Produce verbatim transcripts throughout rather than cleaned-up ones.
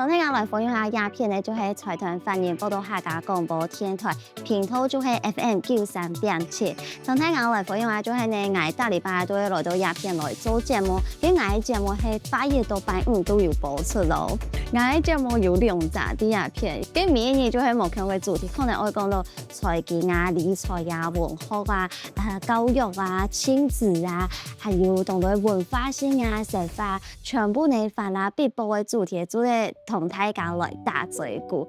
同大家來分享下這片呢，就係財團法人寶島客家廣播電台，頻道就係F M九三點七。同大家來分享下，就係呢，𠊎逐禮拜都會來到這片來做節目，因為𠊎个節目係拜一到拜五都有播出咯。𠊎个節目有兩隻在這片，該每一日就係無共个主題，可能會講到財經啊、理財啊、文學啊、啊教育啊、親子啊，還有當多文化性啊、生活，全部呢，花啦必播个主題，做得同大家來打嘴鼓。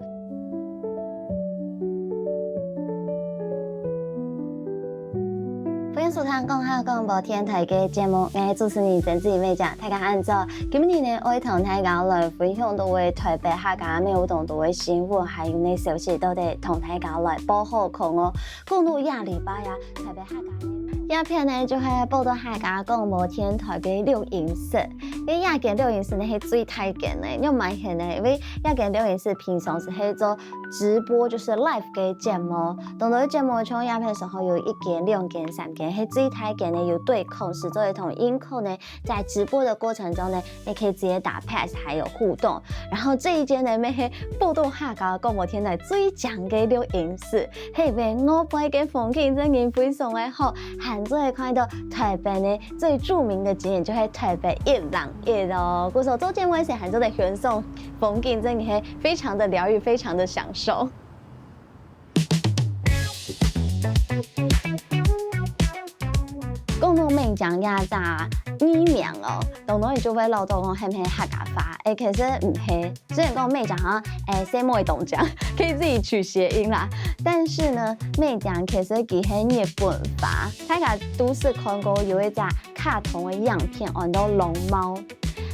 歡迎收聽講客廣播電台个節目，𠊎係主持人曾子美講，大家恁早。今日呢，愛同大家來分享到个台北客家廟當多个新聞，還有呢消息，都得同大家來報好看哦。講到這禮拜啊，台北客家廟這片呢，就係寶島客家廣播電台个錄音室。因為這間錄音室呢係最大間个，仰般講呢？因為這間錄音室平常時係做直播，就係live个節目。當多个節目像這片時候有一間、兩間、三間，係最大間个有對孔，係做得同音控呢，在直播的過程中呢，也可以直接打 pass，還有互動。然後這一間呢，乜係寶島客家廣播電台最靚个錄音室，係因為外背个風景真經非常个好，還做得看到台北呢最著名个景點就係台北一零一哦。故所做節目个時，還做得欣賞風景，真經係非常的療癒，非常的享受。講到美江這隻地名哦，當多人就會恅著講係毋係客家話？誒，其實毋係。雖然講美江好像，誒，細妹个東江，可以自己取諧音啦。但是呢，美江其實佢係日本話。大家都係看過有一隻卡通个影片，安到龍貓。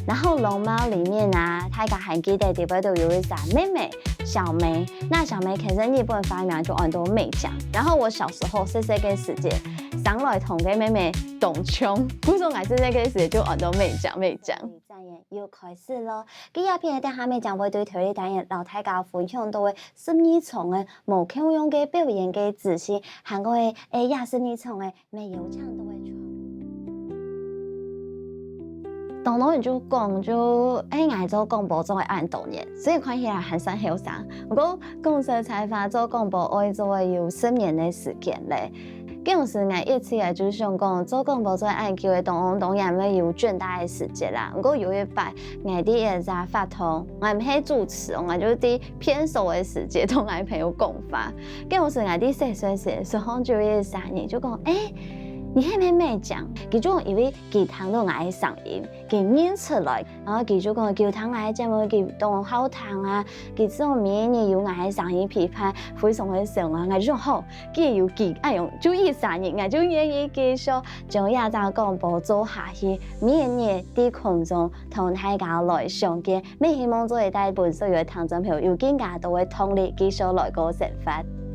然後龍貓裡面啊，大家還記得裡背都有一隻妹妹，小梅。那小梅其實日本話名就安到美江。然後我小時候細細个時節，常來同該妹妹當腔，故所𠊎細細个時節就安到美江，美江。 又開始咯。該這片个等下美江會對頭一單元摎大家分享到个十二場个無共樣个表演个資訊，還過个，誒，這十二場个乜邀請到个全部。當多人就講，就，誒，𠊎做廣播做了恁多年，所以看起來還算後生。毋過講實在話，做廣播愛做了有十年个時間咧。 該當時𠊎一直仔就想講，做廣播做恁久个當中，當然乜有倦怠个時節啦。毋過有一擺，𠊎在一隻活動，𠊎毋係主持哦，𠊎就在便所个時節同𠊎朋友講話。該當時𠊎在洗手个時，就有一儕人就講：「誒，你係毋係美江？」佢就因為佢聽到𠊎个聲音， 佢認出來，然後佢就講佢有聽𠊎个節目，佢當好聽啊，佢知道每一日有𠊎个聲音陪伴，非常个想啊，𠊎就講好，既然有佢恁樣，就一儕人，𠊎就願意繼續將這隻廣播做下去，每一日在空中同大家來相見，乜希望做得帶分所有个聽眾朋友有更加多个動力繼續來過生活。